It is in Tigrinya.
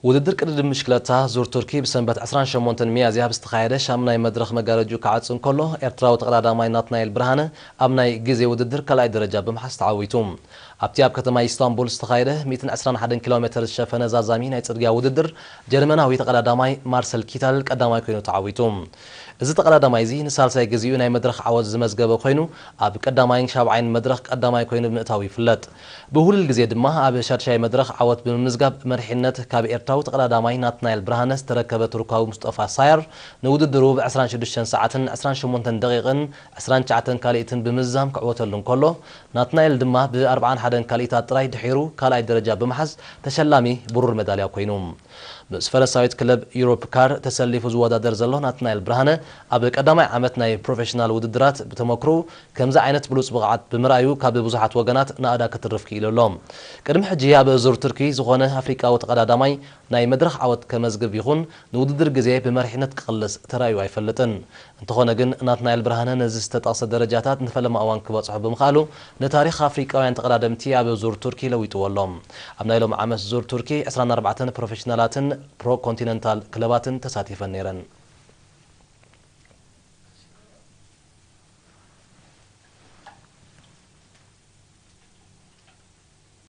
ውድድር ቅድድም ብሽክለታ ዙር ቱርኪ ብሰንበት ዕስራን ሸሞንተን ሚያዝያ ብዝተኻየደ ሻምናይ መድረኽ መጋረጅኡ ክዓጽ እንከሎ፣ ኤርትራዊ ተቐዳዳማይ ናትናኤል ብርሃነ ኣብ ናይ ግዜ ውድድር ካልኣይ ደረጃ ብምሓዝ ተዓዊቱ። ኣብቲ ኣብ ከተማ ኢስታንቡል ዝተኻየደ ሚእትን ዕስራን ሓደን ኪሎ ሜተር ዝሸፈነ ዛዛሚ ናይ ጽርግያ ውድድር፣ ጀርመናዊ ተቐዳዳማይ ማርሰል ኪታል ቀዳማይ ኮይኑ ተዓዊቱ። እዚ ተቐዳዳማይ እዚ ንሳልሳይ ግዜኡ ናይ መድረኽ ዓወት ዝመዝገበ ኮይኑ፣ ኣብ ቀዳማይን ሻብዓይን መድረኽ ቀዳማይ ኮይኑ ብምእታው ይፍለጥ። ብውህሉል ግዜ ድማ ኣብ ሻድሻይ መድረኽ ዓወት ብምምዝጋብ መሪሕነት ካብ ኤርትራዊ ተቐዳዳማይ ናትናኤል ብርሃነ ዝተረከበ ቱርካዊ ሙስጠፋ ሳያር ንውድድሩ ብ ዕስራን ሽዱሽተን ሰዓትን ዕስራን ሸሞንተን ደቂቕን ዕስራን ትሽዓተን ካልኢትን ብምዝዛም ክዕወተሉ እንከሎ፣ ናትናኤል ድማ ብ ኣርብዓን ሓደን ካልኢታት ጥራይ ድሒሩ ካልኣይ ደረጃ ብምሓዝ ተሸላሚ ብሩር ሜዳልያ ኮይኑ። ምስ ፈረንሳዊት ክለብ ዩሮፕ ካር ተሰሊፉ ዝወዳደር ዘሎ ናትናኤል ብርሃነ፣ ኣብ ቀዳማይ ዓመት ናይ ፕሮፌሽናል ውድድራት ብተመክሮኡ ከምዚ ዓይነት ብሉጽ ብቕዓት ብምርኣዩ ካብ ብዙሓት ወገናት ናእዳ ክትርፍ ክኢሉ ኣሎ። ቅድሚ ሕጂ ኣብ ዙር ቱርኪ ዝኾነ ኣፍሪቃዊ ተቐዳዳማይ ናይ መድረኽ ዓወት ከመዝግብ ይኹን ንውድድር ግዜ ብመሪሕነት ክቕልስ ተራእዩ ኣይፈልጥን። እንተኾነ ግን ናትናኤል ብርሃነ ነዚ ዝተጠቕሰ ደረጃታት ንፈለማ እዋን ክበጽሖ ብምኽኣሉ ንታሪኽ ኣፍሪቃውያን ተቐዳደምቲ ኣብ ዙር ቱርኪ ለዊጥዎ ኣሎ። ኣብ ናይ ሎም ዓመት ዙር ቱርኪ ዕስራን ኣርባዕተን ፕሮፌሽናላትን ፕሮ ኮንቲነንታል ክለባትን ተሳቲፈን ነይረን።